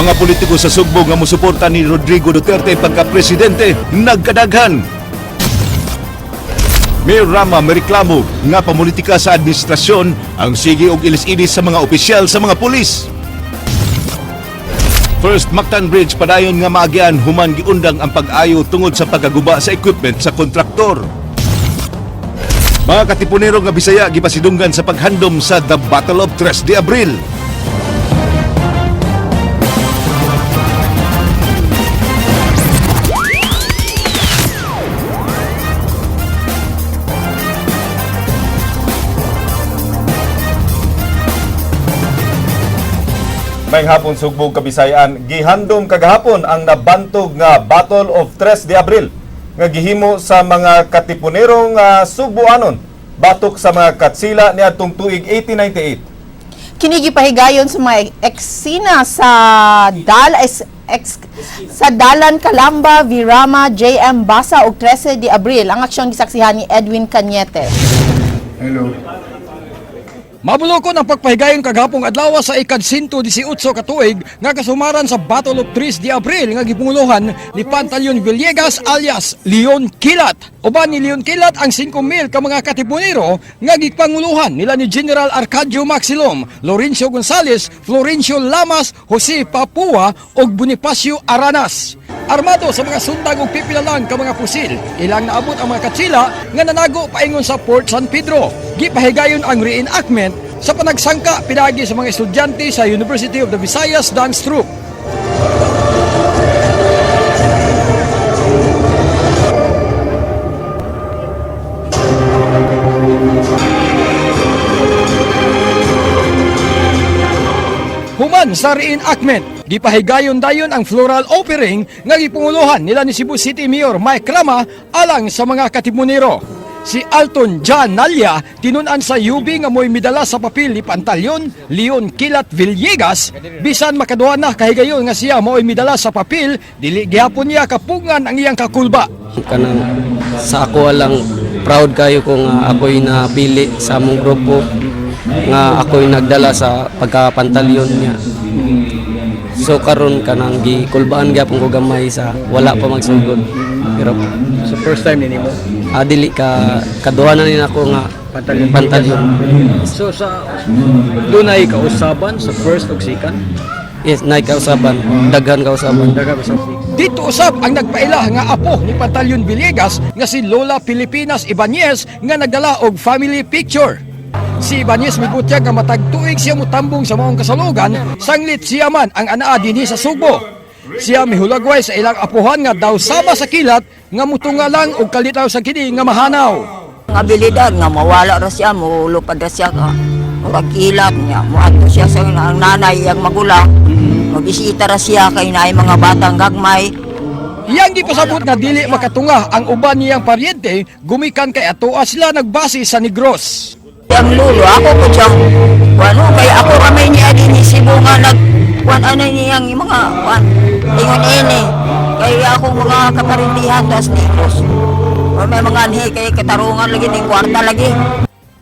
Mga politiko sa Sugbo nga musuporta ni Rodrigo Duterte pagka-presidente nagkadaghan. Mayor Rama mereklamo nga pamulitika sa administrasyon ang sige og ilis-ilis sa mga opisyal sa mga pulis. First Mactan Bridge padayon nga maagian human giundang ang pag-ayo tungod sa pagkaguba sa equipment sa kontraktor. Mga katipunero nga Bisaya gipasidunggan sa paghandom sa The Battle of 3 de Abril. May hapon, Sugbog, Kabisayaan, gihandom kagahapon ang nabantog nga Battle of 3 de Abril nga gihimo sa mga katipunerong Sugboanon batok sa mga katsila niadtong tuig 1898. Kini gipahigayon sa mga eksena sa Dal es, ex, sa Dalan Calamba, Virama, JM Basa ug 13 de Abril. Ang aksyon gisaksihan ni Edwin Cañete. Mabulokon ang pagpahigayon kagahapong adlaw sa ikad-118 ka tuig nga kasumaran sa Battle of 3 de Abril nga gipunguluhan ni Pantaleon Villegas alias Leon Kilat. Uban ni Leon Kilat ang 5,000 ka mga katipunero nga gipanguluhan nila ni General Arcadio Maxilom, Lorenzo Gonzales, Florencio Lamas, Jose Papua ug Bonifacio Aranas. Armado sa mga sundang ug pipila lang ka mga pusil, ilang naabot ang mga katsila nga nanago paingon sa Port San Pedro. Gipahigayon ang reenactment sa panagsangka pinagi sa mga estudyante sa University of the Visayas Dance Troupe. Human sa reenactment, gipahigayon dayon ang floral offering nga gipunguluhan nila ni Cebu City Mayor Mike Rama alang sa mga katipunero. Si Alton John Nalya tinun-an sa UB nga mo'y midala sa papel ni Pantaleon Leon Kilat Villegas, bisan makaduha na kahigayon nga siya mo'y midala sa papel, dili gihapon niya kapungan ang iyang kakulba. Kanang sa ako lang, proud kayo kung ako'y napili sa among grupo nga ako'y nagdala sa pagkapantalyon niya. So karon kanang gikulbaan gyapon ko gamay sa wala pa magsugod. Pero So first time ni nimo? Dili ka, kaduha na ni ako nga Pantalyon. Pantalyon. So sa dunay kausaban sa first ug second? Yes, nay kausaban, daghan kausaban. Daga usab. Dito usab ang nagpaila nga apo ni Pantaleon Villegas nga si Lola Pilipinas Ibanez nga nagdala og family picture. Si Ibanez mibutyag nga matag tuig siya mutambong sa maong kasalogan, sanglit siya man ang anaa dinhi sa Sugbo. Siya mihulagway sa ilang apuhan nga daw sama sa kilat nga mutunga lang og kalitaw sa kini nga mahanaw. Ang abilidad nga mawala ra siya, mulupad ra siya ka. Murag kilat niya, muadto siya sa ang nanay iyang magulang. Magbisita ra siya kay naay mga batang gagmay. Iyang gipasabot nga dili makatunga ang uban niyang paryente gumikan kay atoa sila nagbase sa Negros. Ang lulo, ako po siya, ano, kay ako ramay niya din ni Cebu nga nag, kuan ano niyang mga, kuan, ingon ini. Kay ako mga kaparintihan tas Negros. O may mga anhi kay katarungan lagi ning kwarta lagi.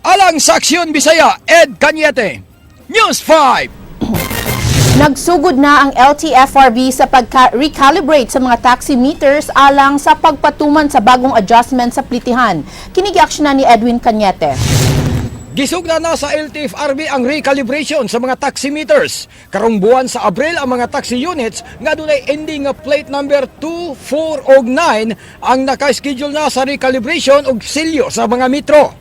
Alang sa Aksyon Bisaya, Ed Cañete, News 5. Nagsugod na ang LTFRB sa pagka-recalibrate sa mga taxi meters alang sa pagpatuman sa bagong adjustment sa plitihan. Kini giaksyonan ni Edwin Cañete. Gisugda na sa LTFRB ang recalibration sa mga taxi meters. Karong buwan sa Abril ang mga taxi units nga dunay ending nga plate number 2, 4 og 9 ang naka-schedule na sa recalibration og silyo sa mga metro.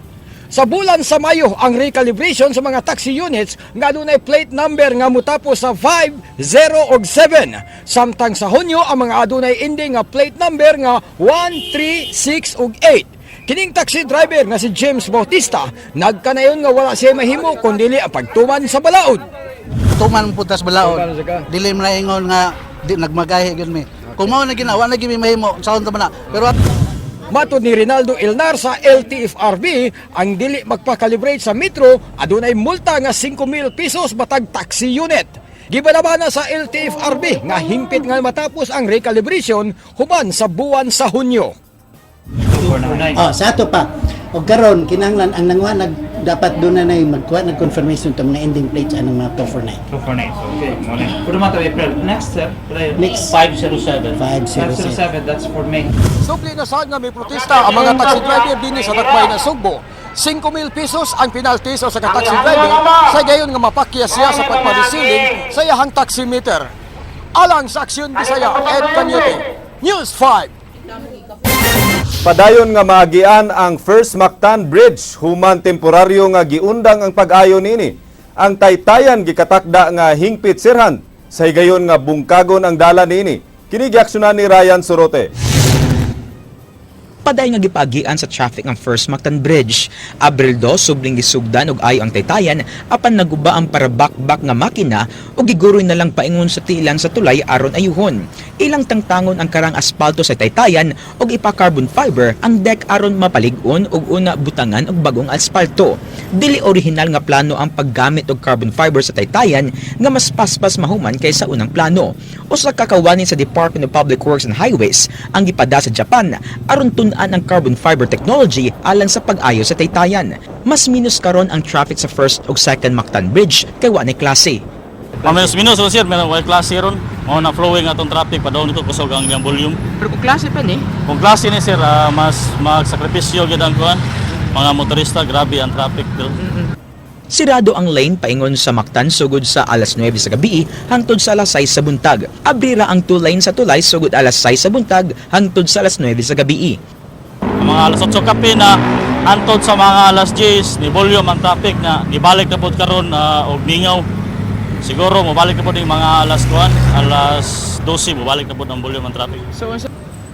Sa bulan sa Mayo ang recalibration sa mga taxi units nga dunay plate number nga mutapos sa 5, 0 og 7. Samtang sa Hunyo ang mga adunay ending nga plate number nga 1, 3, 6 ug 8. Kining taxi driver nga si James Bautista nagkanayon nga wala siya mahimo kundi ang pagtuman sa balaod. Tuman po tas balaod. Dili man na ingon nga di nagmagahi gyud mi. Kung mao na ginawa na gyud mi mahimo saon ta man na. Pero Matod ni Rinaldo Ilnar sa LTFRB, ang dili magpa-calibrate sa metro adunay multa nga 5,000 pesos matag taxi unit. Gibanabana sa LTFRB nga hingpit nga matapos ang recalibration human sa buwan sa Hunyo. Oh, sa ato pa. O karon kinahanglan ang nanguha nag dapat doon na nay magkuha nag confirmation to mga ending plates anong mga 249. 249. So, okay. Mo na. For the month of April. Next, sir. Next. 507. 507. 507, that's for May. Supli na saan nga may protesta ang mga taxi driver dinhi sa Dakbay ng Sugbo. 5,000 pesos ang penalty sa usa ka taxi driver sa gayon nga mapakyas siya sa pagpadisiling sa iyahang taximeter. Alang sa Aksyon Bisaya, Ed Cañete, News 5. Padayon nga maagian ang First Mactan Bridge human temporaryo nga giundang ang pag-ayo niini. Ang taytayan gikatakda nga hingpit sirhan sa higayon nga bungkagon ang dala niini. Kini giaksyonan ni Ryan Sorote. Paday nga gipagian sa traffic ang First Mactan Bridge. Abril 2, subling gisugdan og ayo ang taytayan apan naguba ang parabakbak nga makina ug giguroy na lang paingon sa tiilan sa tulay aron ayuhon. Ilang tangtangon ang karang aspalto sa taytayan ug ipa-carbon fiber ang deck aron mapalig-on ug una butangan og bagong aspalto. Dili orihinal nga plano ang paggamit og carbon fiber sa taytayan nga mas paspas mahuman kaysa unang plano. Usa ka kawanin sa Department of Public Works and Highways ang gipada sa Japan aron tun-an ang carbon fiber technology alang sa pag-ayo sa taytayan. Mas minus karon ang traffic sa First ug Second Mactan Bridge kay wa ni klase. Minus minus ron, sir, meron way klase ron. Mao na flowing atong traffic padong dito kusog ang iyang volume. Pero kung klase pa ni, Kung klase ni sir, mas magsakripisyo gyud ang kuan. Mga motorista, grabe ang traffic dito. Sirado ang lane paingon sa Mactan sugod sa alas 9 sa gabi hangtod sa alas 6 sa buntag. Abrira ang two lane sa tulay sugod alas 6 sa buntag hangtod sa alas 9 sa gabi. Ang mga alas 8 kape na antod sa mga alas 10 ni volume ang traffic na nibalik na pod karon og mingaw. Siguro mobalik na pod yung mga alas kuan, alas 12 mobalik na pod ang volume ang traffic.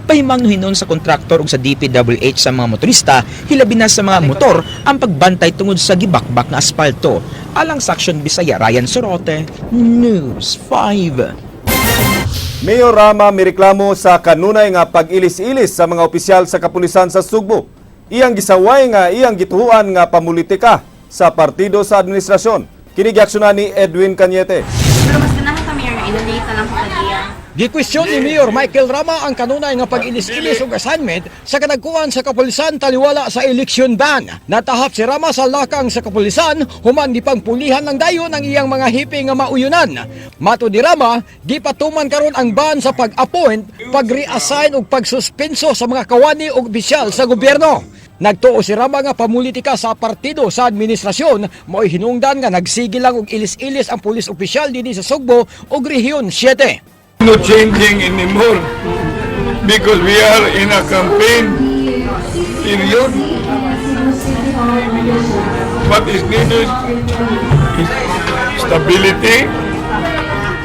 Pahimangno hinon sa kontraktor ug sa DPWH sa mga motorista, hilabi na sa mga motor ang pagbantay tungod sa gibakbak nga aspalto. Alang sa Aksyon Bisaya, Ryan Sorote, News 5. Mayor Rama mireklamo sa kanunay nga pag-ilis-ilis sa mga opisyal sa kapulisan sa Sugbo. Iyang gisaway nga iyang gituhuan nga pamulitika sa partido sa administrasyon. Kini giaksyonan ni Edwin Cañete. Pero mas ganahan kami nga i-donate na lang sa tagiya. Gikwestiyon ni Mayor Michael Rama ang kanunay nga pag-ilis-ilis og assignment sa kadagkuan sa kapulisan taliwala sa election ban. Natahap si Rama sa lakang sa kapulisan human gipangpulihan ng dayon ang iyang mga hipi nga mauyunan. Matud ni Rama, gipatuman karon ang ban sa pag-appoint, pag-reassign ug pagsuspenso sa mga kawani ug opisyal sa gobyerno. Nagtuo si Rama nga pamulitika sa partido sa administrasyon mao'y hinungdan nga nagsige lang og ilis-ilis ang pulis opisyal dinhi sa Sugbo ug Rehiyon 7. No changing anymore because we are in a campaign period. What is needed is stability,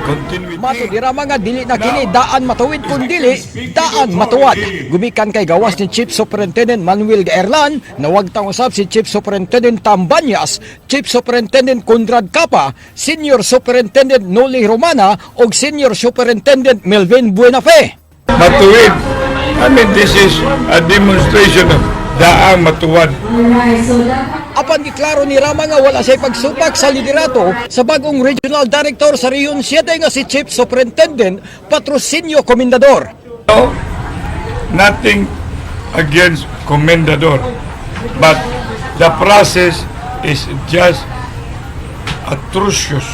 continuity. Matud ni Rama nga dili na kini daan matuwid kun dili daan matuwad. Gumikan kay gawas ni Chief Superintendent Manuel Gaerlan, nawagtang usab si Chief Superintendent Tambanyas, Chief Superintendent Conrad Capa, Senior Superintendent Noli Romana ug Senior Superintendent Melvin Buenafe. Matuwid. I mean, this is a demonstration of daang matuwad. Apan giklaro ni Rama nga wala siya'y pagsupak sa liderato sa bagong Regional Director sa Region 7 nga si Chief Superintendent Patrocinio Comendador. No, nothing against Comendador, but the process is just atrocious,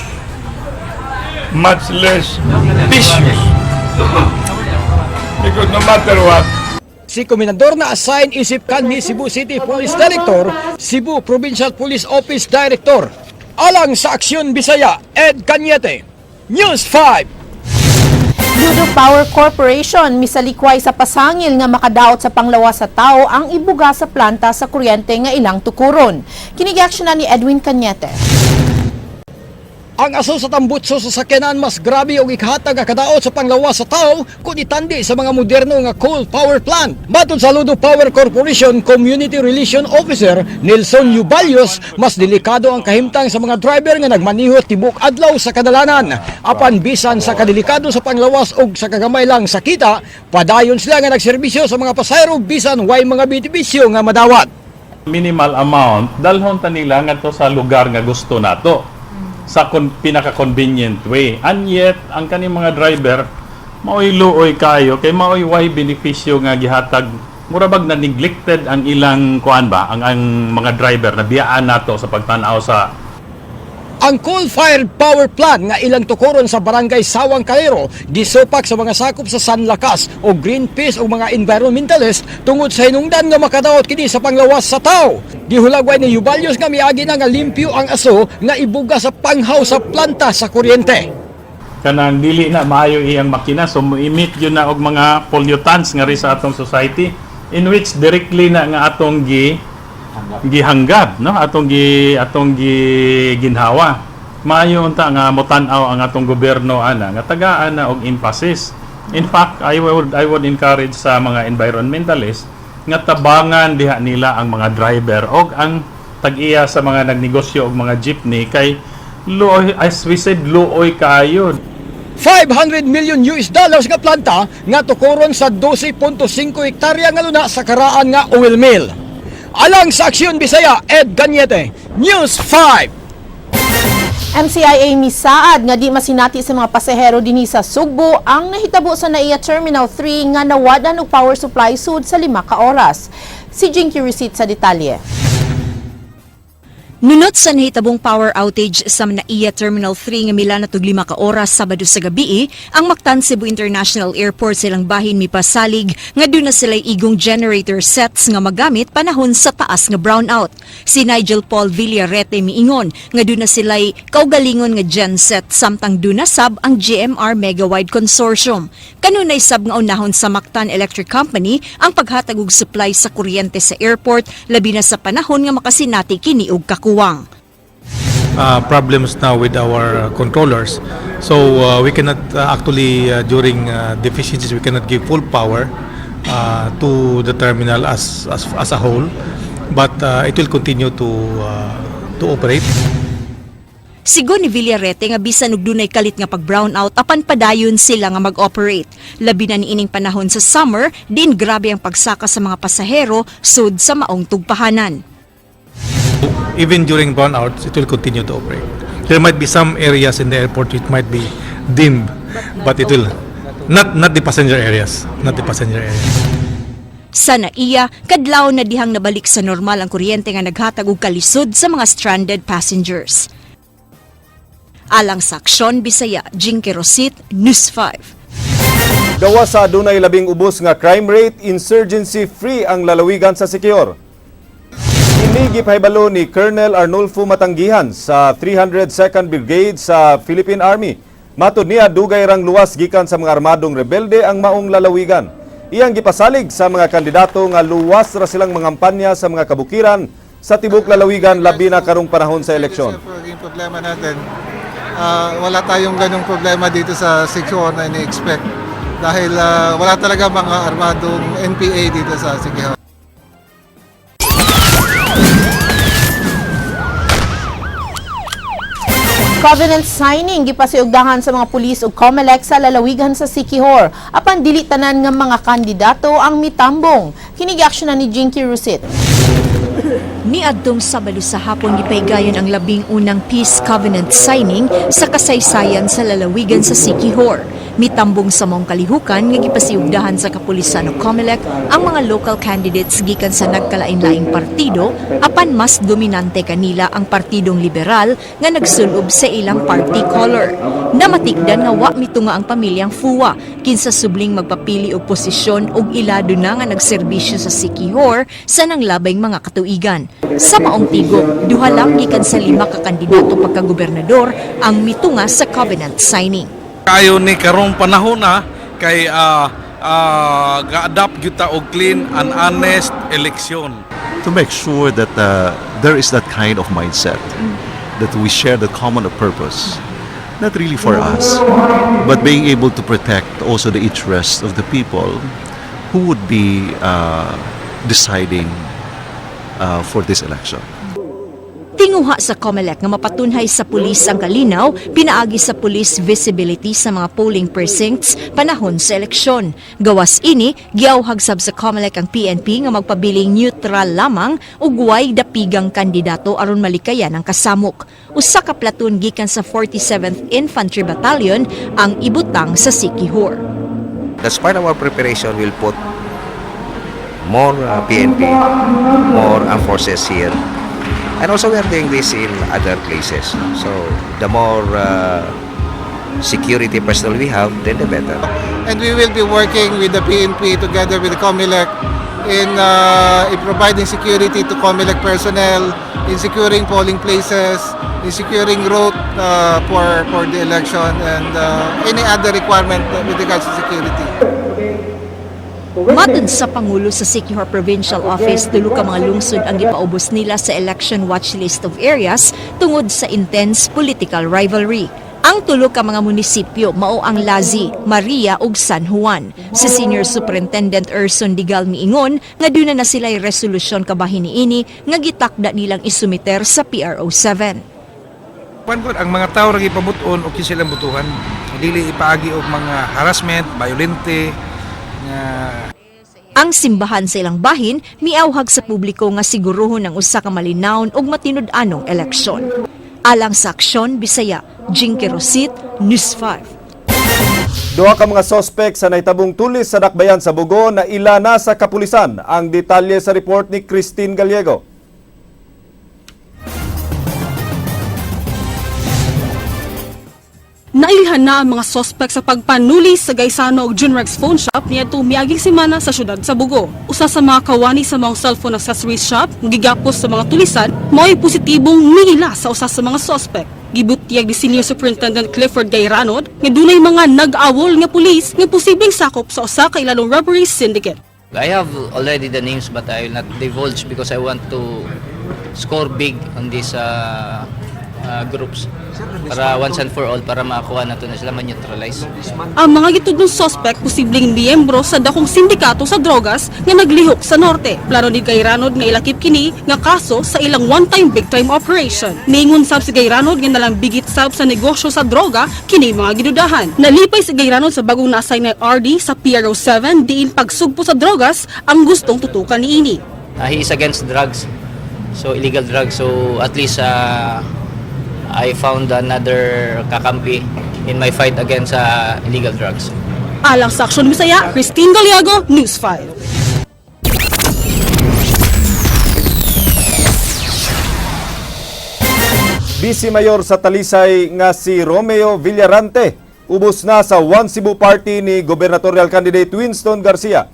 much less vicious. Because no matter what, Si Comendador na assign isip kan ni Cebu City Police Director, Cebu Provincial Police Office Director. Alang sa Aksyon Bisaya, Ed Cañete, News 5. Ludo Power Corporation misalikway sa pasangil nga makadaot sa panglawas sa tao ang ibuga sa planta sa kuryente nga ilang tukuron. Kini na ni Edwin Cañete. Ang aso sa tambutso sa sakyanan mas grabe og ikahatag nga kadaot sa panglawas sa tao kung itandi sa mga moderno nga coal power plant. Matod sa Ludo Power Corporation Community Relation Officer Nelson Uballos, mas delikado ang kahimtang sa mga driver nga nagmaniho tibok adlaw sa kadalanan. Apan bisan sa kadelikado sa panglawas og sa kagamay lang sa kita, padayon sila nga nagserbisyo sa mga pasahero bisan way mga benepisyo nga madawat. Minimal amount dalhon ta nila ngadto sa lugar nga gusto nato sa pinaka-convenient way. And yet, ang kaning mga driver maoy luoy kayo kay maoy way benepisyo nga gihatag. Mura bag na neglected ang ilang kuan ba, ang mga driver na biyaan nato sa pagtan-aw sa. Ang coal-fired power plant nga ilang tukoron sa barangay Sawang Calero gisupak sa mga sakop sa Sanlakas o Greenpeace o mga environmentalist tungod sa hinungdan nga makadaot kini sa panglawas sa tao. Gihulagway ni Ubalios nga miagi na nga limpyo ang aso nga ibuga sa panghaw sa planta sa kuryente. Kanang dili na maayo iyang makina, so mo-emit yun na og mga pollutants nga ri sa atong society, in which directly na nga atong gihanggab, no, atong gi ginhawa. Maayo unta nga motan-aw ang atong gobyerno ana nga tagaan na og emphasis. In fact, I would encourage sa mga environmentalists nga tabangan diha nila ang mga driver og ang tag-iya sa mga nagnegosyo og mga jeepney kay luoy, as we said, luoy kaayo. 500 million US dollars nga planta nga tukoron sa 12.5 hektarya nga luna sa karaan nga oil mill. Alang sa Aksyon Bisaya, Ed Ganyete, News 5. MCIA misaad nga di masinati sa mga pasahero dinhi sa Sugbo ang nahitabo sa NAIA Terminal 3 nga nawad-an og power supply sud sa 5 ka oras. Si Jinky Receipt sa detalye. Nunot sa nahitabong power outage sa NAIA Terminal 3 nga mila na 5 ka oras Sabado sa gabi, ang Mactan Cebu International Airport silang bahin mipasalig nga duna sila igong generator sets nga magamit panahon sa taas nga brownout. Si Nigel Paul Villarete miingon nga duna sila'y kaugalingon nga genset samtang duna sab ang GMR Megawide Consortium. Kanunay sab nga unahon sa Mactan Electric Company ang paghatag og supply sa kuryente sa airport, labi na sa panahon nga makasinati kini og kakuwang. Problems now with our controllers. So we cannot actually during deficiencies, we cannot give full power to the terminal as a whole, but it will continue to operate. Sigon ni Villarete nga bisan og dunay kalit nga pag-brown out apan padayon sila nga mag-operate. Labi na niining panahon sa summer din, grabe ang pagsaka sa mga pasahero sud sa maong tugpahanan. Even during brownouts, it will continue to operate. There might be some areas in the airport which might be dimmed, but it will not the passenger areas, not the passenger areas. Sa NAIA, kadlaw na dihang nabalik sa normal ang kuryente nga naghatag og kalisod sa mga stranded passengers. Alang sa Aksyon Bisaya, Jinky Rosit, News 5. Gawa sa adunay 11 nga crime rate, insurgency free ang lalawigan sa Siquijor. Ini gipahibalo ni Colonel Arnulfo Matanggihan sa 302nd Brigade sa Philippine Army. Matod niya, dugay rang luwas gikan sa mga armadong rebelde ang maong lalawigan. Iyang gipasalig sa mga kandidato nga luwas ra silang mangampanya sa mga kabukiran sa tibok lalawigan, labi na karong panahon sa eleksyon. Yung problema natin, wala tayong ganong problema dito sa Siquijor na ini-expect dahil wala talaga mga armadong NPA dito sa Siquijor. Covenant signing gipasiugdahan sa mga pulis ug COMELEC sa lalawigan sa Siquijor. Apan dili tanan nga mga kandidato ang mitambong. Kini na ni Jinky Rusit. Niadtong Sabado sa hapon, gipaygayon ang 11 peace covenant signing sa kasaysayan sa lalawigan sa Siquijor. Mitambong sa maong kalihukan nga gipasiugdahan sa kapulisan o COMELEC ang mga local candidates gikan sa nagkalain-laing partido, apan mas dominante kanila ang Partidong Liberal nga nagsulob sa ilang party color. Namatikdan nga wa mitunga ang pamilyang Fua kinsa subling magpapili og posisyon og ilado na nga nagserbisyo sa Siquijor sa nanglabay mga katuigan. Sa maong tigok, duha lang gikan sa lima ka kandidato pagkagobernador ang mitunga sa covenant signing. Kayo ni karong panahon na kay ga-adapt gyud ta og clean and honest election. To make sure that there is that kind of mindset that we share the common purpose, not really for us, but being able to protect also the interests of the people who would be deciding for this election. Tinguha sa COMELEC nga mapatunhay sa pulis ang kalinaw pinaagi sa police visibility sa mga polling precincts panahon sa eleksyon. Gawas ini, giawhag sab sa COMELEC ang PNP nga magpabiling neutral lamang ug way dapigang kandidato aron malikayan ang kasamok. Usa ka platoon gikan sa 47th Infantry Battalion ang ibutang sa Siquijor. That's part of our preparation. We'll put More PNP, more armed forces here. And also we are doing this in other places. So the more security personnel we have, then the better. And we will be working with the PNP together with the COMELEC in providing security to COMELEC personnel, in securing polling places, in securing route for the election, and any other requirement with regards to security. Matod sa Pangulo sa Siquijor Provincial Office, tulo ka mga lungsod ang gipaubos nila sa election watch list of areas tungod sa intense political rivalry. Ang tulo ka mga munisipyo mao ang Lazi, Maria ug San Juan. Si Senior Superintendent Erson Digal miingon nga duna na sila'y resolusyon kabahin niini nga gitakda nilang isumiter sa PRO 7. Kuan gud, ang mga tao ra gipabut-on og kinsa ilang butuhan. Dili ipaagi og mga harassment, violente nga. Ang simbahan sa ilang bahin miawhag sa publiko nga siguruhon ang usa ka malinawon ug matinud-anong eleksyon. Alang sa Aksyon Bisaya, Jinky Rosit, News 5. Duha ka mga sospek sa nahitabong tulis sa dakbayan sa Bogo na ila na sa kapulisan. Ang detalye sa report ni Christine Gallego. Nailhan na ang mga sospek sa pagpanuli sa Gaisano ug Junrex Phone Shop niadtong miaging semana sa syudad sa Bogo. Usa sa mga kawani sa mga cellphone accessories shop nga gigapos sa mga tulisan mao'y positibong miila sa usa sa mga sospek. Gibutyag ni Senior Superintendent Clifford Gayranod nga dunay mga nag-awol nga pulis nga posibleng sakop sa usa ka ilalong robbery syndicate. I have already the names, but I will not divulge because I want to score big on these groups para once and for all, para makakuha na to na sila, ma-neutralize. Ang mga gitudlong sospek posibleng miyembro sa dakong sindikato sa drogas nga naglihok sa norte. Plano ni Gayranod nga ilakip kini nga kaso sa ilang one-time big-time operation. Ningon sab si Gayranod nga nalang bigit sab sa negosyo sa droga kini mga gidudahan. Nalipay si Gayranod sa bagong na-assign na RD sa PRO 7 diin pagsugpo sa drogas ang gustong tutukan niini. He is against drugs, so illegal drugs. So at least I found another kakampi in my fight against illegal drugs. Alang sa Aksyon Bisaya, Christine Gallego, News 5. Vice Mayor sa Talisay nga si Romeo Villarante ubos na sa One Cebu Party ni gubernatorial candidate Winston Garcia.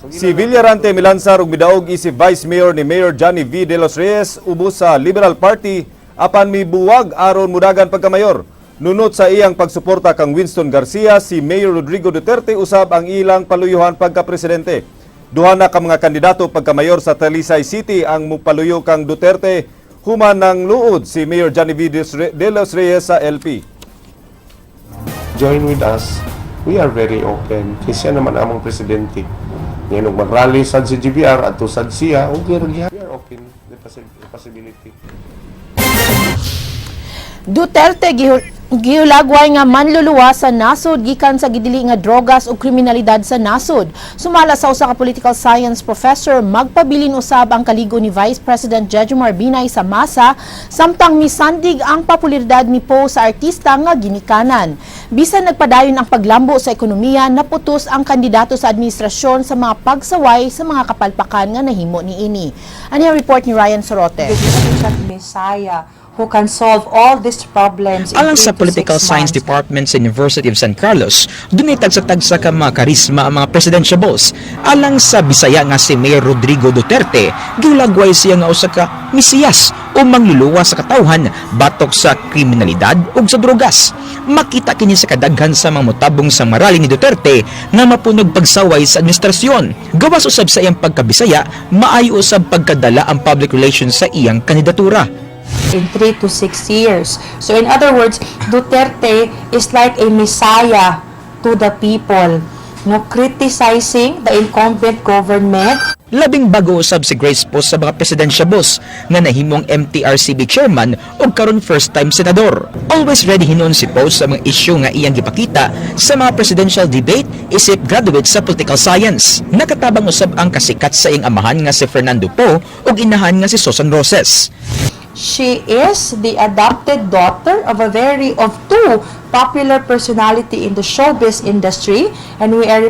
Si Villarante milansar ug midaog isip Vice Mayor ni Mayor Johnny V. De Los Reyes ubos sa Liberal Party apan mibuwag aron mudagan pagkamayor. Nunot sa iyang pagsuporta kang Winston Garcia, si Mayor Rodrigo Duterte usab ang ilang paluyuhan pagka-presidente. Duha na ka mga kandidato pagkamayor sa Talisay City ang mupaluyo kang Duterte human ng luod si Mayor Johnny V. De Los Reyes sa LP. Join with us, we are very open. Kasi siya naman among presidente. Ngayon, ug mag-rally sad si GBR, at sad siya, okay ra gyud. We are open the possibility. Duterte gihulagway nga manluluwa sa nasod gikan sa gidili nga drogas ug kriminalidad sa nasod. Sumala sa usa ka political science professor, magpabilin usab ang kaligo ni Vice President Jejomar Binay sa masa samtang misandig ang popularidad ni Poe sa artista nga ginikanan. Bisan nagpadayon ang paglambo sa ekonomiya, naputos ang kandidato sa administrasyon sa mga pagsaway sa mga kapalpakan nga nahimo niini. Ani ang report ni Ryan Sorote. Messiah who can solve all these problems in Alang 3 sa to Political 6 Science months. Department sa University of San Carlos, dunay tagsa-tagsa ka mga karisma ang mga presidentiables. Alang sa Bisaya nga si Mayor Rodrigo Duterte, gilagway siya nga usa ka misiyas o mangluluwa sa katawhan batok sa kriminalidad ug sa drogas. Makita kini sa kadaghan sa mga motabong sa marali ni Duterte nga mapunog pagsaway sa administrasyon. Gawas usab sa iyang pagkabisaya, maayo usab pagkadala ang public relations sa iyang kandidatura. In 3 to 6 years. So in other words, Duterte is like a messiah to the people, no, criticizing the incumbent government. Labing bago usab si Grace Poe sa mga presidentiables nga nahimong MTRCB chairman ug karon first time senador. Always ready hinuon si Poe sa mga isyu nga iyang gipakita sa mga presidential debate isip graduate sa political science. Nakatabang usab ang kasikat sa iyang amahan nga si Fernando Poe ug inahan nga si Susan Roses. She is the adopted daughter of a very of two popular personality in the showbiz industry, and we are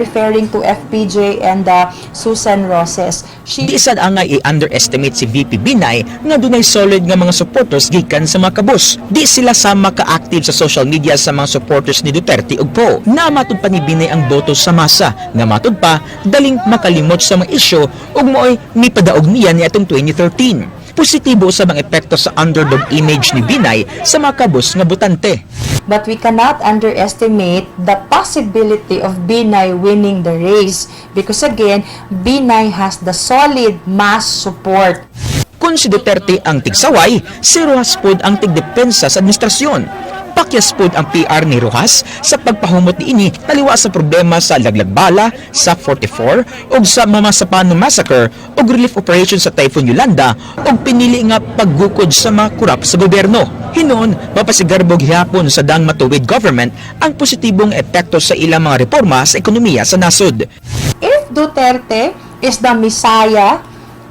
referring to FPJ and Susan Roses. She Di sad angay i-underestimate si VP Binay nga dunay solid nga mga supporters gikan sa mga kabus. Di sila sama ka-active sa social media sa mga supporters ni Duterte ug Poe. Na matud pa ni Binay ang boto sa masa, nga matud pa daling makalimot sa mga isyu ug maoy mipadaog niya niadtong 2013. Positibo sa mga epekto sa underdog image ni Binay sa mga kabus nga botante. But we cannot underestimate the possibility of Binay winning the race because, again, Binay has the solid mass support. Kung si Duterte ang tigsaway, si Rojas pod ang tigdepensa sa administrasyon. Pakyas pod ang PR ni Rojas sa pagpahumot niini taliwa sa problema sa laglag bala sa 44 ug sa Mamasapano Massacre ug relief operation sa Typhoon Yolanda ug pinili nga paggukod sa mga kurap sa gobyerno. Hinuon, mapasigarbo gihapon sa daang matuwid government ang positibong epekto sa ilang mga reforma sa ekonomiya sa nasod. If Duterte is the messiah,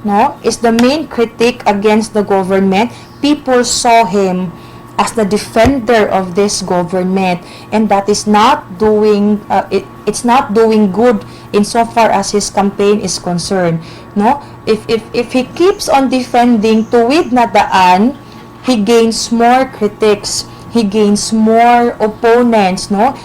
no, is the main critic against the government, people saw him as the defender of this government, and that is not doing it's not doing good insofar as his campaign is concerned, no? If he keeps on defending tuwid na daan, he gains more critics, he gains more opponents, no?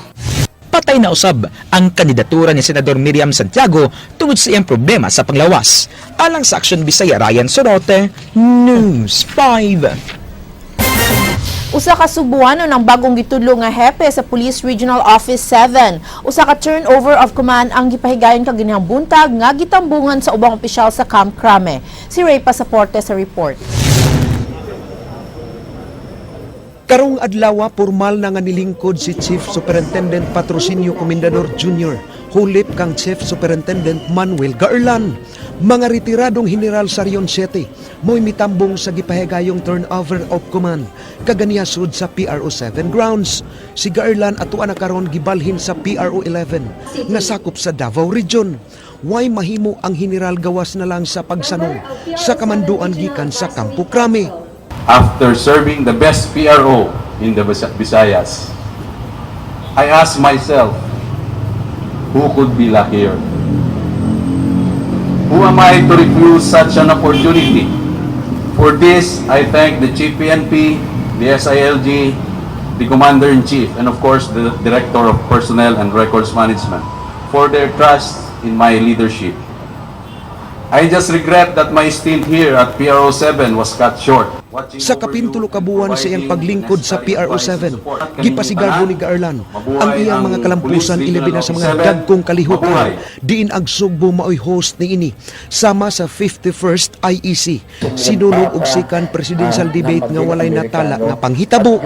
Patay na usab ang kandidatura ni Senador Miriam Santiago tungod sa iyang problema sa panglawas. Alang sa Action Bisaya, Ryan Sorote, News 5. Usa ka Sugbuanon ang bagong gitudlo nga hepe sa Police Regional Office 7. Usa ka turnover of command ang gipahigayon kaganihang buntag nga gitambungan sa ubang opisyal sa Camp Crame. Si Ray Pasaporte sa report. Karong adlaw, formal na nga nilingkod si Chief Superintendent Patrocinio Comendador Jr. hulip kang Chief Superintendent Manuel Gaerlan. Mga retiradong general sa Region 7 mo'y mitambong sa gipahigayong turnover of command kaganiha sud sa PRO 7 grounds. Si Gaerlan atua na karon gibalhin sa PRO 11 nga sakop sa Davao Region. Way mahimo ang general gawas na lang sa pagsanong sa kamanduan gikan sa Campo Crame. After serving the best PRO in the Visayas, I ask myself, who could be luckier? Who am I to refuse such an opportunity? For this, I thank the Chief PNP, the SILG, the Commander-in-Chief, and of course, the Director of Personnel and Records Management for their trust in my leadership. I just regret that my stint here at PRO 7 was cut short. Sa kapin 3 ka buwan sa iyang paglingkod sa PRO 7, gipasigarbo ni Gaerlan ang iyang mga kalampusan, ilabi na sa mga dagkong kalihukan diin ang Sugbo maoy host niini, sama sa 51st IEC, Sinulog ug second presidential debate nga walay natala nga panghitabo.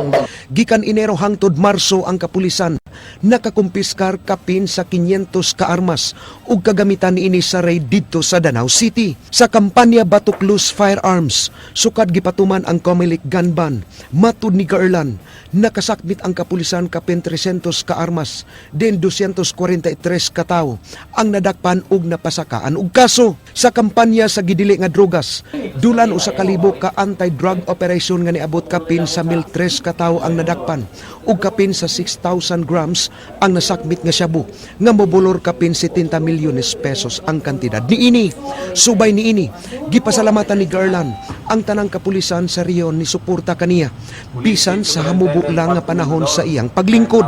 Gikan Enero hangtod Marso, ang kapulisan nakakumpiskar kapin sa 500 ka armas ug kagamitan niini sa raid didto sa Danao City. Sa kampanya batok loose firearms, sukad gipatuman ang Comelec gun ban, matud ni Gaerlan, nakasakmit ang kapulisan kapin 300 ka armas, din 243 ka tawo ang nadakpan ug napasakaan og kaso. Sa kampanya sa gidili nga drogas, dulan 1,000 ka anti-drug operation nga niabot kapin sa 1,003 ka tawo ang nadakpan ug kapin sa 6,000 grams ang nasakmit nga shabu nga mobolor kapin 70 milyones pesos ang kantidad niini. Subay niini, gipasalamatan ni Gaerlan ang tanang kapulisan sa rehiyon ni suporta kaniya bisan sa hamubo lang nga panahon sa iyang paglingkod.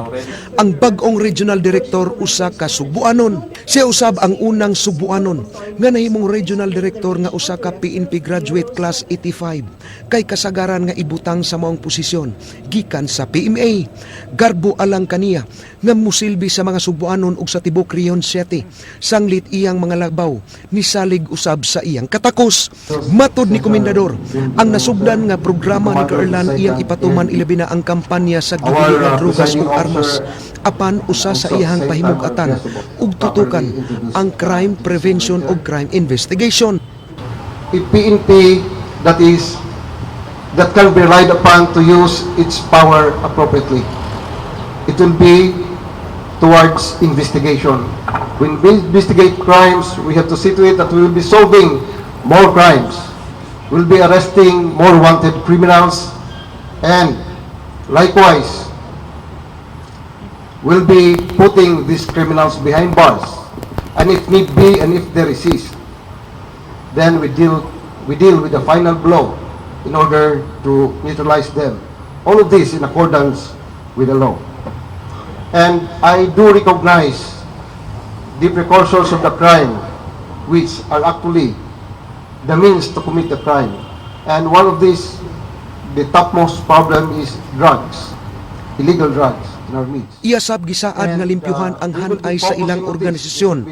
Ang bag-ong regional director, usa ka Sugbuanon. Siya usab ang unang Sugbuanon nga nahimong regional director nga usa ka PNP graduate class 85 kay kasagaran nga ibutang sa maong posisyon gikan sa PMA. Garbo alang kaniya nga musilbi sa mga Sugbuanon ug sa tibok Region 7 sanglit iyang mga labaw nisalig usab sa iyang katakos. Matod ni Komendador, ang nasugdan nga programa ni Gaerlan iyang ipatuman, ilabi na ang kampanya sa gidili nga drugas ug armas. Apan usa sa iyang pahimug-atan ug tutukan ang crime prevention ug crime investigation. A PNP that can be relied upon to use its power appropriately. It will be towards investigation. When we investigate crimes, we have to see to it that we will be solving more crimes. We'll be arresting more wanted criminals and likewise we'll be putting these criminals behind bars. And if need be and if they resist, then we deal with the final blow in order to neutralize them. All of this in accordance with the law. And I do recognize the precursors of the crime, which are actually the means to commit the crime. And one of these, the topmost problem is drugs, illegal drugs in our midst. Iya sab gisaad nga limpyuhan ang hanay sa ilang organisasyon.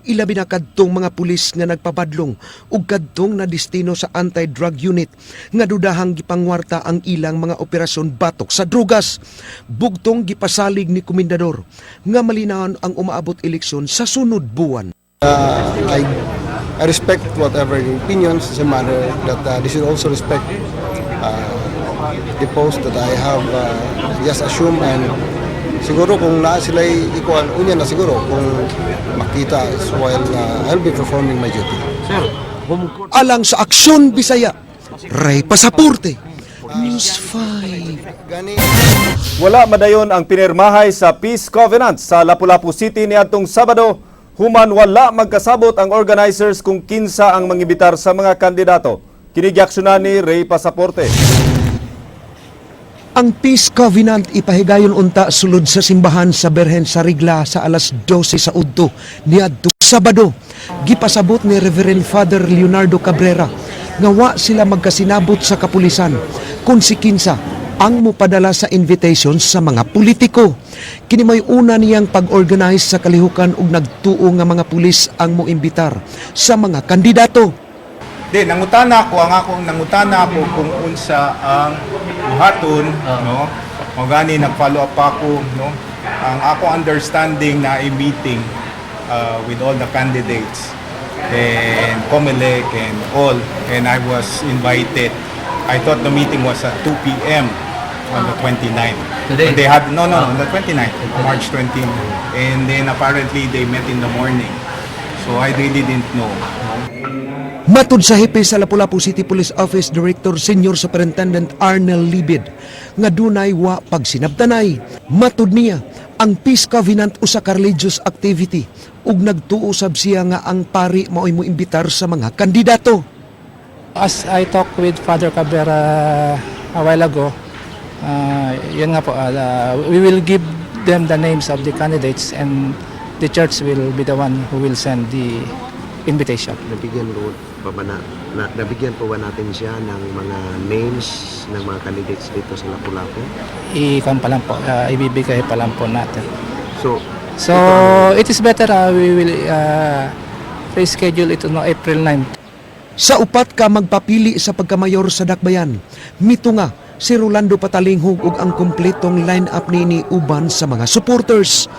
Ilabi na kadtong mga pulis nga nagpabadlong ug kadtong na destino sa anti-drug unit nga dudahang gipangwarta ang ilang mga operasyon batok sa drugas. Bugtong gipasalig ni komendador nga malinawon ang umaabot eleksyon sa sunod buwan. I respect whatever your opinions. It's a matter that they should also respect the post that I have just assumed, and siguro kung naa sila ikuan unya na siguro kung makita is while I'll be performing my duty. Sir, alang sa Aksyon Bisaya, Ray Pasaporte, News 5. Wala madayon ang pinirmahay sa Peace Covenant sa Lapu-Lapu City niadtong Sabado human wala magkasabot ang organizers kung kinsa ang mangibitar sa mga kandidato. Kini giaksyonan ni Ray Pasaporte. Ang Peace Covenant ipahigayon unta sulod sa simbahan sa Berhen sa Rigla sa alas 12 sa udto niadto Sabado. Gipasabot ni Reverend Father Leonardo Cabrera nga wa sila magkasinabot sa kapulisan kung si kinsa ang mopadala sa invitation sa mga politiko. Kini may una niyang pag-organize sa kalihukan ug nagtuo nga mga pulis ang moimbitar sa mga kandidato. Di, nangutana ako, ang akong nangutana ako kung unsa ang buhaton, no? Mao gani nag-follow up ako, no? Ang ako understanding na a meeting with all the candidates and COMELEC and all, and I was invited. I thought the meeting was at 2 p.m. on the 29th. Today? But they had no, on the 29th, March 20. And then apparently they met in the morning. So I really didn't know. No? Matud sa hepe sa Lapu-Lapu City Police Office Director Senior Superintendent Arnel Libid nga dunay wa pagsinabtanay. Matud niya ang Peace Covenant usa ka religious activity ug nagtuo sab siya nga ang pari mao'y moimbitar sa mga kandidato. As I talked with Father Cabrera a while ago, yun nga po, we will give them the names of the candidates and the church will be the one who will send the invitation. Nabigyan pa ba na, nabigyan po ba natin siya ng mga names ng mga candidates dito sa Lapu-Lapu? I-kan pa lang po, ibibigay pa lang po natin. So, So, it is better we will reschedule it on April 9. Sa upat ka magpapili sa pagkamayor sa Dakbayan, mito nga si Rolando Patalinghug ug ang kompletong line-up niini uban sa mga supporters.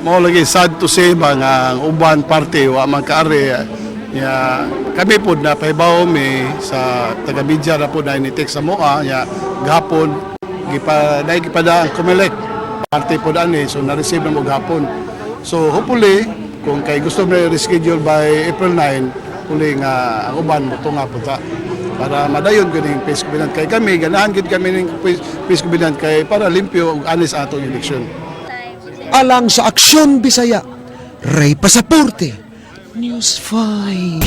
Mao lagi, sad to say ba nga ang uban party wa man kaari ya. Kami pod na pahibaw mi sa taga media ra pod na ni text sa moa ya gahapon, gipa dai gipada ang COMELEC party pod ani, so na-receive na mo gahapon. So hopefully kung kay gusto mo reschedule by April 9, hopefully nga ang uban mo tunga punta para madayon gyud ning peace covenant, kay kami ganahan gyud kami ning peace covenant kay para limpyo ug honest atong eleksyon. Alang sa Aksyon Bisaya, Ray Pasaporte, News 5.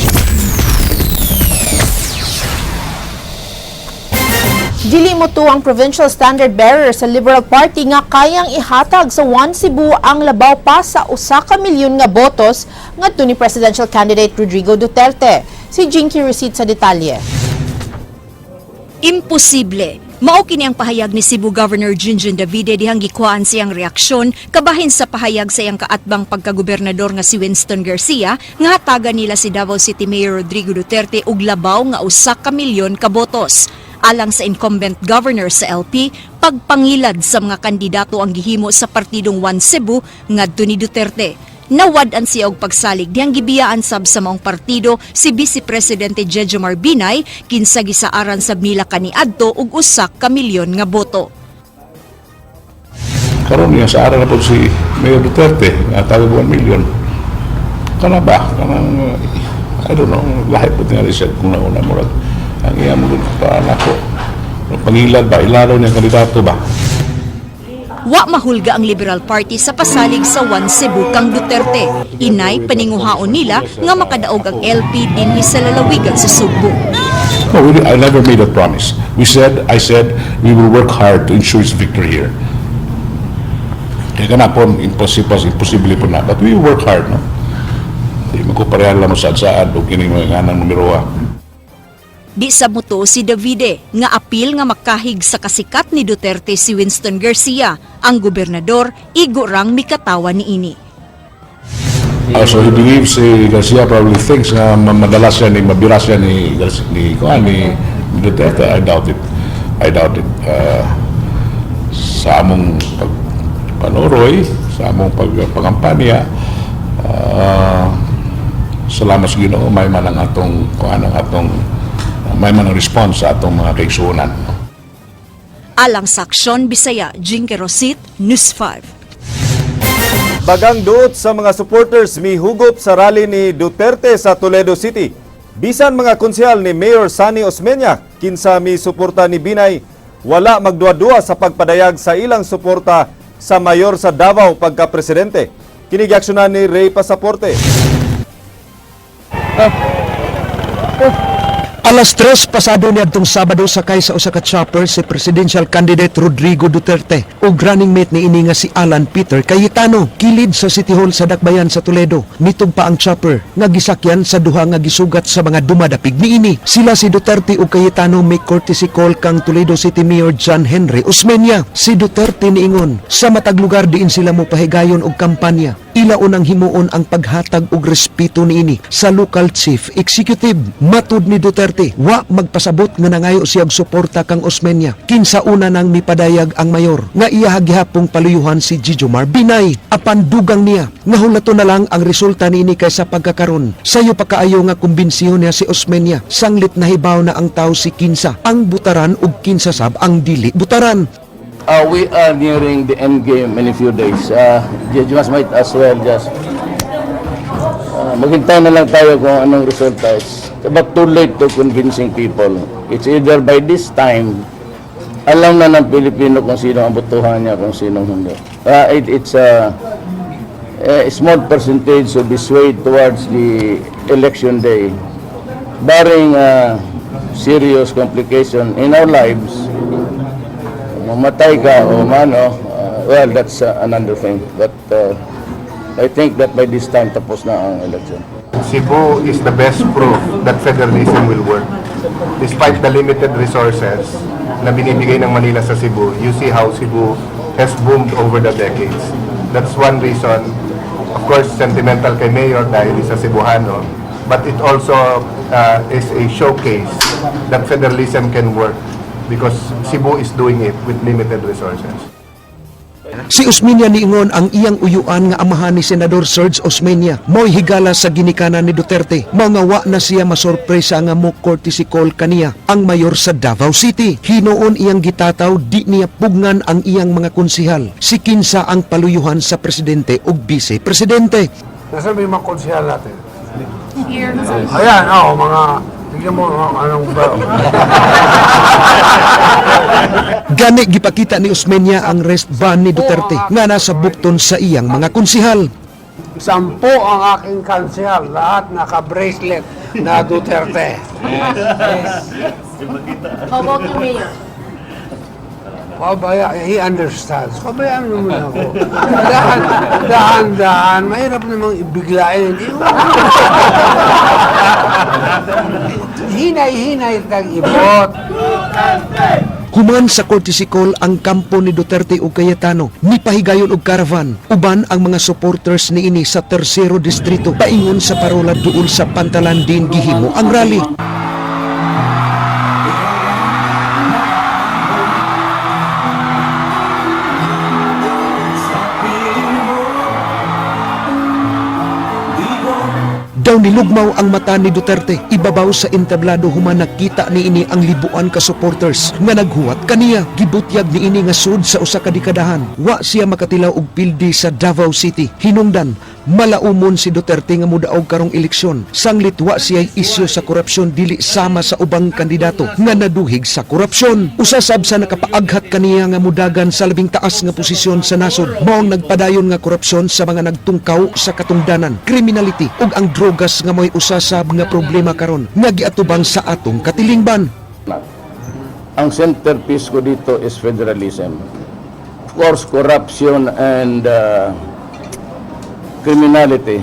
Dili mo to ang provincial standard bearer sa Liberal Party nga kayang ihatag sa One Cebu ang labaw pa sa 1 ka milyon nga botos ngadto ni presidential candidate Rodrigo Duterte. Si Jinky Receipt sa detalye. Imposible. Mao kini ang pahayag ni Cebu Governor Junjun Davide dihang gikuhaan siyang reaksyon kabahin sa pahayag sa iyang kaatbang pagkagobernador nga si Winston Garcia nga hatagan nila si Davao City Mayor Rodrigo Duterte og labaw nga 1 ka milyon ka botos. Alang sa incumbent governor sa LP, pagpangilad sa mga kandidato ang gihimo sa partidong One Cebu ngadto ni Duterte. Nawad-an siya og pagsalig dihang gibiyaan sab sa maong partido si Vice Presidente Jejomar Binay, kinsa gisaaran sab nila kaniadto og 1 ka milyon nga boto. Karon niya sa ara na po si Mayor Duterte nga tawag 1 million. Kana ba? Kanang I don't know, lahi po tingali siya kung nauna murag. Ang iya mo pa nako. Pangilad ba, ilalo niya kandidato ba? Wa mahulga ang Liberal Party sa pasalig sa One Cebu kang Duterte. Inay paninguhaon nila nga makadaog ang LP dinhi sa lalawigan sa Sugbo. No, I never made that promise. I said, we will work hard to ensure his victory here. Kaya kana po, impossible, imposible po na. But we work hard, no? Di mo ko pareha lang mo saad-saad o kining mga nganang numero ah. Di sa muto si Davide nga apil nga makahig sa kasikat ni Duterte si Winston Garcia, ang gobernador igo rang mikatawa niini. So he believes, si Garcia probably thinks nga madala siya ni, mabira siya ni, Garcia, ni, kuan, ni Duterte. I doubt it. I doubt it. Sa among pagpanuroy, sa among pagpangampanya, salamat sa Ginoo, may man ang atong, kuan, ang atong, may man ang response sa atong mga kaigsuonan. Alang sa Aksyon Bisaya, Jinky Rosit, News 5. Bagang duot sa mga supporters mihugop sa rally ni Duterte sa Toledo City. Bisan mga konsehal ni Mayor Sonny Osmeña kinsa mi suporta ni Binay, wala magduwa-duwa sa pagpadayag sa ilang suporta sa mayor sa Davao pagka-presidente. Kini giaksyonan ni Ray Pasaporte. Alas 3 pasado niadtong Sabado, sakay sa usa ka chopper si presidential candidate Rodrigo Duterte ug running mate ni ini nga si Alan Peter Cayetano kilid sa City Hall sa Dakbayan sa Toledo. Nitugpa ang chopper nga gisakyan sa duha nga gisugat sa mga dumadapig niini. Sila si Duterte ug Cayetano may courtesy call kang Toledo City Mayor John Henry Osmeña. Si Duterte niingon sa matag lugar diin sila mo pahigayon og kampanya, ila unang himuon ang paghatag og respeto niini sa local chief executive. Matud ni Duterte, wa magpasabot nga nangayo siya og suporta kang Osmeña. Kinsa una nang mipadayag ang mayor nga iya gihapong paluyuhan si Jejomar Binay. Apan dugang niya nga hulato na lang ang resulta niini kaysa pagkakaron. Sayo pa kaayo nga kumbinsiyon niya si Osmeña sanglit nahibaw na ang tao si kinsa ang butaran ug kinsa sab ang dili butaran. We are nearing the end game in a few days. You just might as well just maghintay na lang tayo kung anong resulta. It's about too late to convincing people. It's either by this time, alam na ng Pilipino kung sino ang botohan niya, kung sino hindi. It's a small percentage will be swayed towards the election day. Barring serious complication in our lives, mamatay ka o mano, well, that's another thing. But I think that by this time, tapos na ang election. Cebu is the best proof that federalism will work. Despite the limited resources na binibigay ng Manila sa Cebu, you see how Cebu has boomed over the decades. That's one reason, of course, sentimental kay Mayor dahil isa Cebuano, but it also is a showcase that federalism can work because Cebu is doing it with limited resources. Si Osmeña niingon ang iyang uyuan nga amahan ni Senador Serge Osmeña mo'y higala sa ginikanan ni Duterte. Mao nga wa na siya masorpresa nga mo courtesy call kaniya ang mayor sa Davao City. Hinuon iyang gitataw di niya pugngan ang iyang mga konsihal. Si kinsa ang paluyuhan sa presidente ug vice presidente. Nasaan ba yung mga konsehal natin? Ayan, oh, mga, tignan mo, oh, anong ba? Gani gipakita ni Osmeña ang wristband ni Duterte nga nasa bukton sa iyang mga konsihal. 10 ang aking konsehal, lahat naka-bracelet na Duterte. How about you, Mayor? Pabaya, he understands. Pabayaan mo muna ako. Dahan, dahan, dahan. Mahirap namang ibiglain. Hindi mo. Hinay-hinay tag ibot. Human sa courtesy call ang kampo ni Duterte ug Cayetano, nipahigayon og caravan uban ang mga supporters niini sa Tersero Distrito paingon sa parola duol sa pantalan din gihimo ang rally. Daw nilugmaw ang mata ni Duterte ibabaw sa entablado human nakita niini ang libuan ka supporters nga naghuwat kaniya. Gibutyag niini nga sud sa usa ka dekadahan wa siya makatilaw og pildi sa Davao City. Hinungdan Malaumon si Duterte nga mudaog karong eleksyon. Sanglit wa siya'y isyu sa korupsyon dili sama sa ubang kandidato nga naduhig sa korupsyon. Usa sab sa nakapaaghat kaniya nga mudagan sa labing taas nga posisyon sa nasod mao ang nagpadayon nga korupsyon sa mga nagtungkaw sa katungdanan, criminality ug ang drogas nga mo'y usa sab nga problema karon nga giatubang sa atong katilingban. Ang centerpiece ko dito is federalism. Of course, corruption and criminality,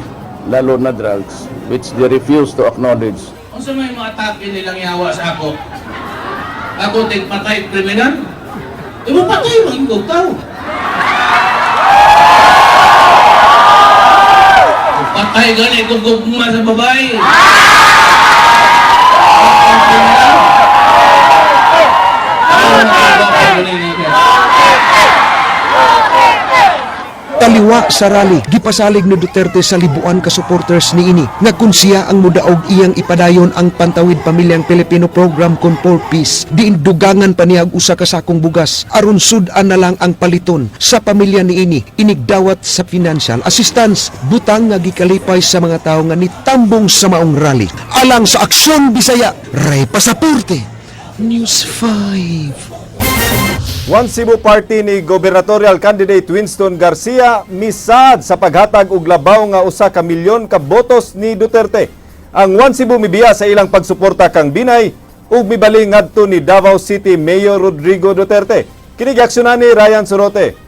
lalo na drugs, which they refuse to acknowledge. Unsa may mga atake nilang yawa sa ako? Ako tig patay kriminal? Imo patay man kog tao. Patay gani kog gugma sa babae. Taliwa sa rally, gipasalig ni Duterte sa libuan ka supporters niini nga kun siya ang mudaog iyang ipadayon ang Pantawid Pamilyang Pilipino program kon 4 Ps. Diin dugangan pa niya og usa ka sakong bugas aron sud-an na lang ang paliton sa pamilya niini inigdawat sa financial assistance, butang nga gikalipay sa mga tawo nga nitambong sa maong rally. Alang sa Aksyon Bisaya, Ray Pasaporte, News 5. One Cebu Party ni gubernatorial candidate Winston Garcia misaad sa paghatag og labaw nga 1 ka milyon ka botos ni Duterte. Ang One Cebu mibiya sa ilang pagsuporta kang Binay ug mibali ngadto ni Davao City Mayor Rodrigo Duterte. Kini giaksyonan ni Ryan Sorote.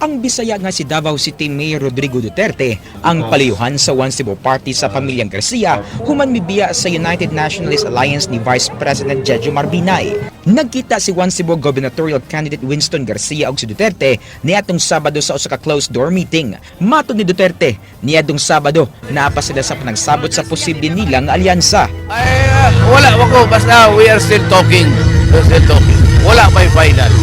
Ang Bisaya nga si Davao City Mayor Rodrigo Duterte ang paliyuhan sa One Cebu Party sa pamilyang Garcia human mibiya sa United Nationalist Alliance ni Vice President Jejomar Binay. Nagkita si One Cebu gubernatorial candidate Winston Garcia ug si Duterte niadtong Sabado sa usa ka closed door meeting. Matod ni Duterte, niadtong Sabado naa pa sila sa panagsabot sa posible nilang alyansa. Ay, wala ako basta we are still talking. We are still talking. Wala pa final.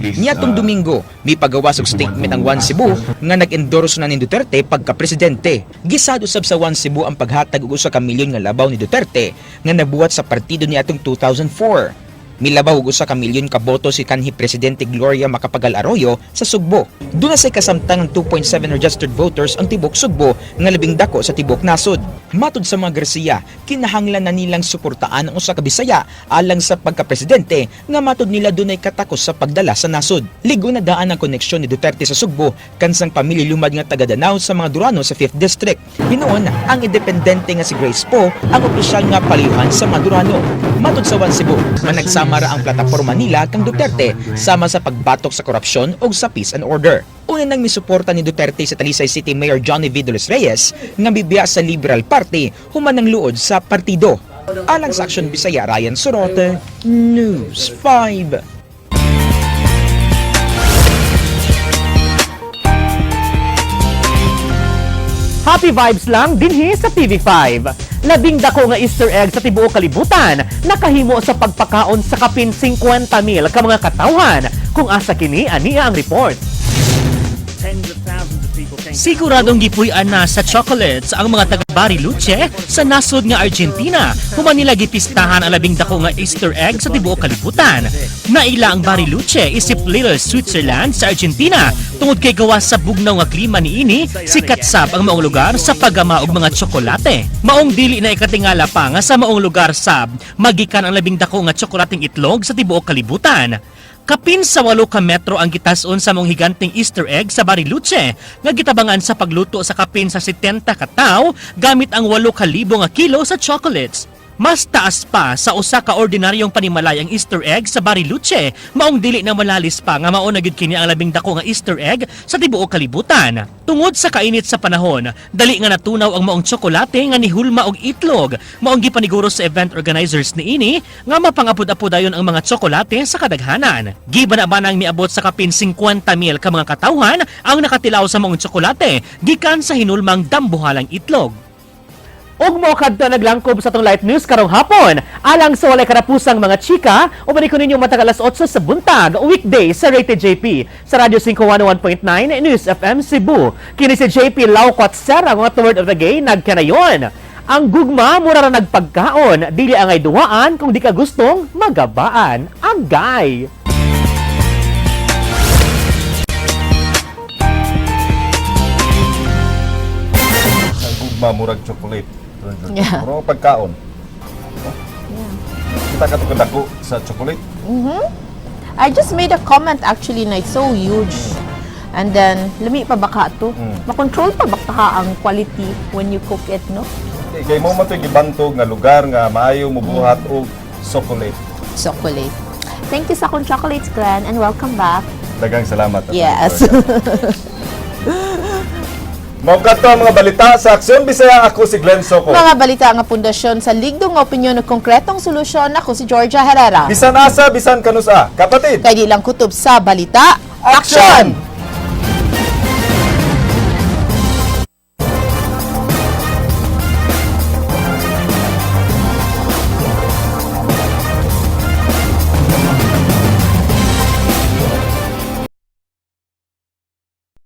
Niadtong Domingo, mipagawas og statement ang One Cebu nga nag-endorso na ni Duterte pagka-presidente. Gisaad usab sa One Cebu ang paghatag og 1 ka milyon nga labaw ni Duterte nga nabuhat sa partido niadtong 2004. Milabaw og 1 ka milyon ka boto si kanhi Presidente Gloria Macapagal Arroyo sa Sugbo. Duna say kasamtang ang 2.7 registered voters ang tibok Sugbo nga labing dako sa tibok nasod. Matod sa mga Garcia, kinahanglan na nilang suportaan ang usa ka Bisaya alang sa pagka-presidente nga matod nila dunay katakos sa pagdala sa nasod. Ligo na daan ang koneksyon ni Duterte sa Sugbo kansang pamilya lumad nga taga Danao sa mga Durano sa 5th District. Hinuon, ang independente nga si Grace Poe ang opisyal nga paliyuhan sa mga Durano. Matod sa One Cebu, managsama ra ang plataporma nila kang Duterte sama sa pagbatok sa korupsyon o sa peace and order. Una nang misuporta ni Duterte sa Talisay City Mayor Johnny V. de los Reyes nga mibiya sa Liberal Party human ng luod sa partido. Alang sa Aksyon Bisaya, Ryan Sorote, News 5. Happy vibes lang dinhi sa TV5. Labing dako nga Easter egg sa tibuok kalibutan, nakahimo sa pagpakaon sa kapin 50 mil ka mga katawhan. Kung asa kini, ania ang report. Siguradong gipuy-an na sa chocolates ang mga taga Bariloche sa nasod nga Argentina human nila gipistahan ang labing dako nga Easter egg sa tibuok kalibutan. Naila ang Bariloche isip Little Switzerland sa Argentina tungod kay gawas sa bugnaw nga klima niini, sikat sab ang maong lugar sa paggama og mga tsokolate. Maong dili na ikatingala pa nga sa maong lugar sab magikan ang labing dako nga tsokolating itlog sa tibuok kalibutan. Kapin sa 8 ka metro ang gitas-on sa maong higanteng Easter egg sa Bariloche nga gitabangan sa pagluto sa kapin sa 70 ka tawo gamit ang 8,000 nga kilo sa chocolates. Mas taas pa sa usa ka ordinaryong panimalay ang Easter egg sa Bariloche, maong dili na malalis pa nga mao na gyud kini ang labing dako nga Easter egg sa tibuok kalibutan. Tungod sa kainit sa panahon, dali nga natunaw ang maong tsokolate nga nihulma og itlog. Maong gipaniguro sa event organizers niini nga mapangapud-apod dayon ang mga tsokolate sa kadaghanan. Giba na banang miabot sa kapin 50 mil ka mga katawhan ang nakatilaw sa maong tsokolate gikan sa hinulmang dambuhalang itlog. Ug mo kadto naglangkob sa atong light news karong hapon. Alang sa walay karapusang mga chika, uban ko ninyo matag alas 8 sa buntag, weekday sa Rated JP sa Radyo 5 101.9 News FM Cebu. Kini si JP Laucot Sera nga word of the gay nagkanayon. Ang gugma mura ra nagpagkaon, dili angay duwaan kung di ka gustong magabaan. Agay! forma murag chocolate. Murag pagkaon. No? Kita ka to kadako sa chocolate. I just made a comment actually na it's so huge. And then, lami pa ba ka to? Makontrol pa ba ka ang quality when you cook it, no? Kay kay mao man to'y gibantog nga lugar nga maayo mobuhat og chocolate. Chocolate. Thank you sa akong chocolates, Glenn, and welcome back. Daghang salamat. Yes. Mao kadto ang mga balita sa Aksyon Bisaya. Ako si Glenn Soco. Mga balita nga pundasyon sa ligdong nga opinyon ug konkretong solusyon. Ako si Georgia Herrera. Bisan asa, bisan kanusa. Kapatid. Kay di lang kutob sa balita. Action!